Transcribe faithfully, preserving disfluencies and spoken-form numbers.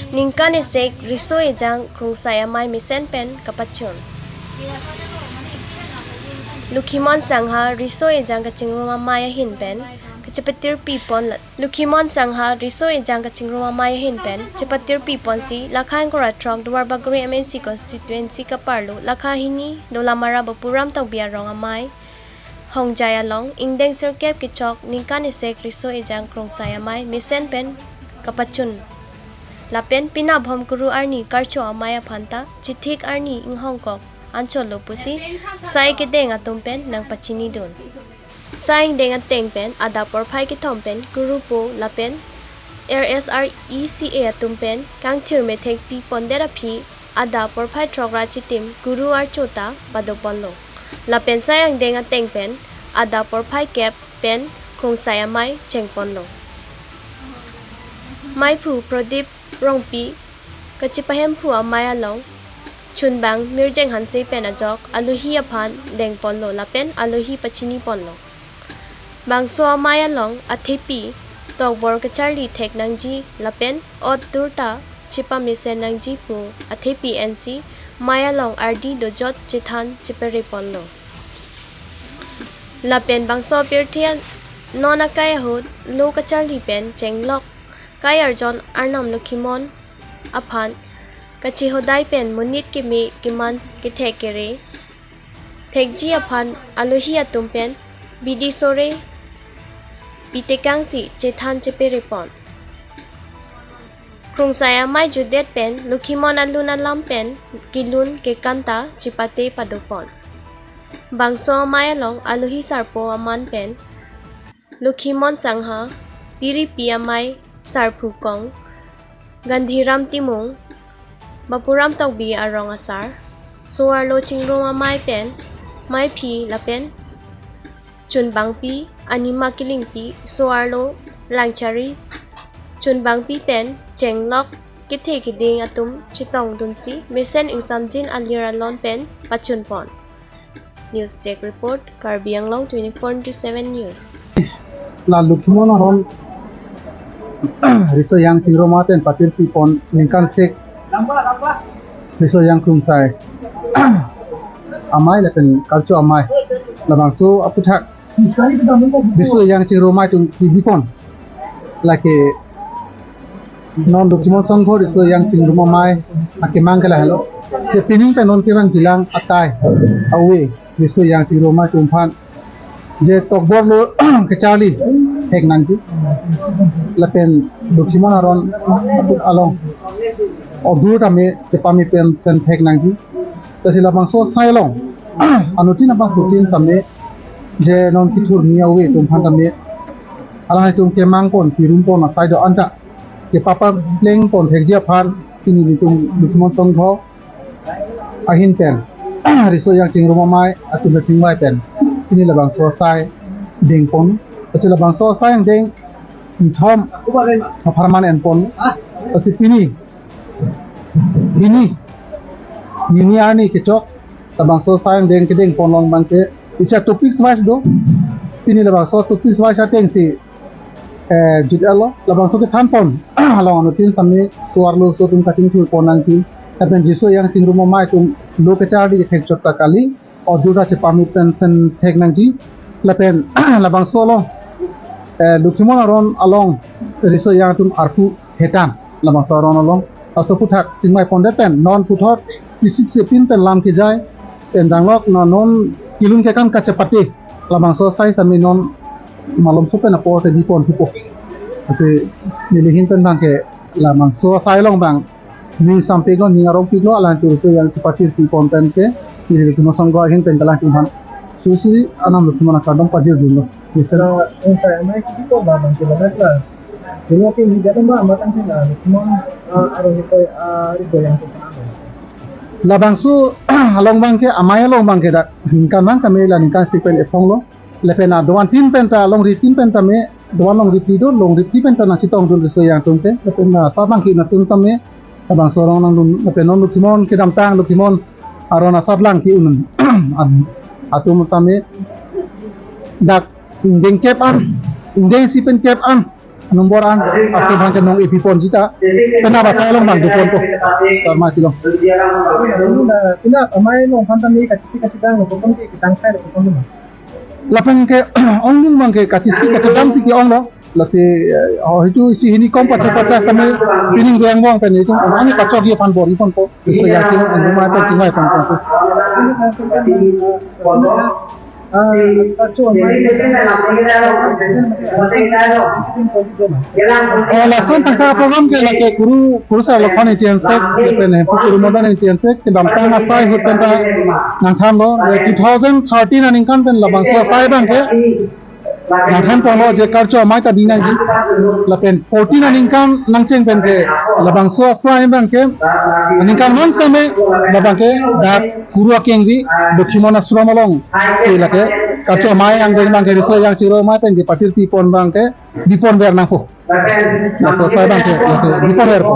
Ningkan esek riso ejang Krungsai Amei mesen pen kapachun. Lokhimon Sangha riso ejang kachingrum amei ahin pen kachepatirpi pon la-, Lokhimon Sangha riso ejang kachingrum amei ahin pen chepatirpi ponsi lakha ingkoi ra throk Duarbagori M A C constituency kaparlo lakha hini Dolamara Bapuram Tokbi arong amei Hongjai along ingdeng sirkep kechok ningkan esek riso ejang Krungsai Amei mesen pen kapachun. Lapen pinabhom kuru arni karcho amei aphan ta chithik arni inghongkok anchotlo pusi sai kedeng atum pen nangpachinidun. Sai ingdeng ateng pen adap porphai kethom pen kurupo lapen R S R E C A atum pen kangthir methekpi pondet aphi adap porphai throk ra chitim kuru archo ta padoponlo. Lapen sai angdeng ateng pen adap porphai kep pen Krungsai Amei chengponlo. Meiphu Pradip Rongpi kachepahemphu amei along chunbang Mirjeng Hanse pen ajok alohi aphan dengponlo lapen alohi pachiniponlo. Bangso amei along athepi tokbor kacharli thek nangji lapen ot dur ta chepamesen nangji pu athepi ensi mei along ardi dojot chethan chepereponlo. Lapen bangso apirthe non akai ahut lo kacharli pen chenglok kai arjon Arnam Lokhimon aphan kachehodai pen monit keme keman kethek kere thekji aphan alohi atum pen bidi sore pitekangsi chethan cheperepon. Krungsai Amei jutdet pen Lokhimon alun alam pen kelun kekan ta chepate padopon. Bangso amei along alohi sarpo aman pen Lokhimon Sangha, Tiripi Amei Sarphu Kong, Gandhiram Timung, Bapuram Tokbi arong asar, so-arlo chingrum amei pen meiphi lapen chunbangpi Anima Killingpi, so-arlo Langchari, chunbangpi pen chenglok kethe keding atum chetongdunsi mesen ingsamjin alir alon pen pachunpon. News Desk Report, Karbi Anglong twenty-four into seven News. La Lokhimon aron riso ejang chingrum amei pen patirpi pon ningkan esek riso ejang Krungsai Amei lapen karcho amei. Labangso aphuthak riso ejang chingrum amei atum kebipon. Lake non Lokhimon Sangha riso ejang chingrum amei akemang ke lahelo. Je pining pen non kevang jilang akai ave riso ejang chingrum amei atum aphan je tokbor lo kacharli thek nangji. Lapen Lokhimon aron along ot dur tame chepamesen thek nangji. Lasi labangso asai along anuttin abangphutin tame je non kethur ni ave atum aphan tame alanglitum kemang pon, kirum pon asai do-an ta kepapapleng pon thekji aphan pini nelitum Lokhimon Sangha ahin pen riso ejang chingrum amei atum chingvai pen pini labangso asai dengpon. Lasi labangso asai angdeng kethom apharman enpon. Lasi pini hini, hini arni kechok labangso asai angdeng kedengpon along abangke isi topics wise do. Pini labangso topics wise atengsi eh, jut-etlo, labangso kethanpon along anuttin tame so-arlo so atum kachingthur pon nangji. Lapen riso ejang chingrum amei atum lo kacharli thek chot ta kali, ot dur ta chepamesen thek nangji. Lapen labangso along eh, Lokhimon aron along riso ejang atum arpu hetan labangso aron along. Laso aphuthak chingvai pondet pen non puthot kisik sepin pen lam kejai pen danglok non, non kelun kekan kachepate labangso asai tame non malomso pen apor te bipon thupo. Lasi neli ahin pen abangke labangso asai along abang ning sampiklo, ning arongpiklo, alangtum riso ejang chepatirpi pon pen ke neli Lokhimon Sangha ahin pen ke alangtum aphan suri suri Arnam Lokhimon akardom pajirdunlo. Neli Krungsai Amei kebipon abangke ladak la. Jadi nanti di dalam ba matang sih la Lokhimon aron riso ejang chingrum amei. Labangso along abangke amei along abangke dak ningkan nang tame la ningkan esek pen ephonglo. Lapen adon tin pen ta alongri tin pen tame, don alongri phli do, longri phli pen ta nangchetongdun riso ejang atum ke. Lapen asap lang ke-un atum tame labangso arong nangdun, lapen non Lokhimon kedamtang Lokhimon aron asap lang ke-un atum tame dak ingdeng kep an, ingdeng isi pen kep an nombor an atum aphan ke nong-e pipon sita, penap asai along bang doponpo. Karma silong. Pina amei along aphan tame kachisi kachidang lo, koson ke kachithang lo, koson lo. Lapen ke ongdung abang ke kachisi kachidang si ke-ong lo. Lasi, eh, oh, itu isi hini kom pacho pachas tame pining goyang bong pen itu. Ani pachok ye aphan bor-iponpo. Iso yakin, anu ma pen chingvaiponpo si. Oh, lason tangka program ke lake Kuru, Kuru Sar Lokhon Ingti Hensek, lapen Hemphu Kuru Modan Ingti Hensek, kedamtang asai ahut pen ta nangthanlo, eh, two thousand thirteen aningkan pen labangso asai abang ke nangthanponlo je karcho amei ta di nangji. Lapen fourteen aningkan nangcheng pen ke labangso asai abang ke, aningkan non setame labang ke dak Kuru Akengri Lokhimon Ashram along si lake karcho amei angdeng abang ke riso ejang chiro amei pen ke patir pipon abang ke diponver nangpo. Laso asai abang ke lake diponverpo.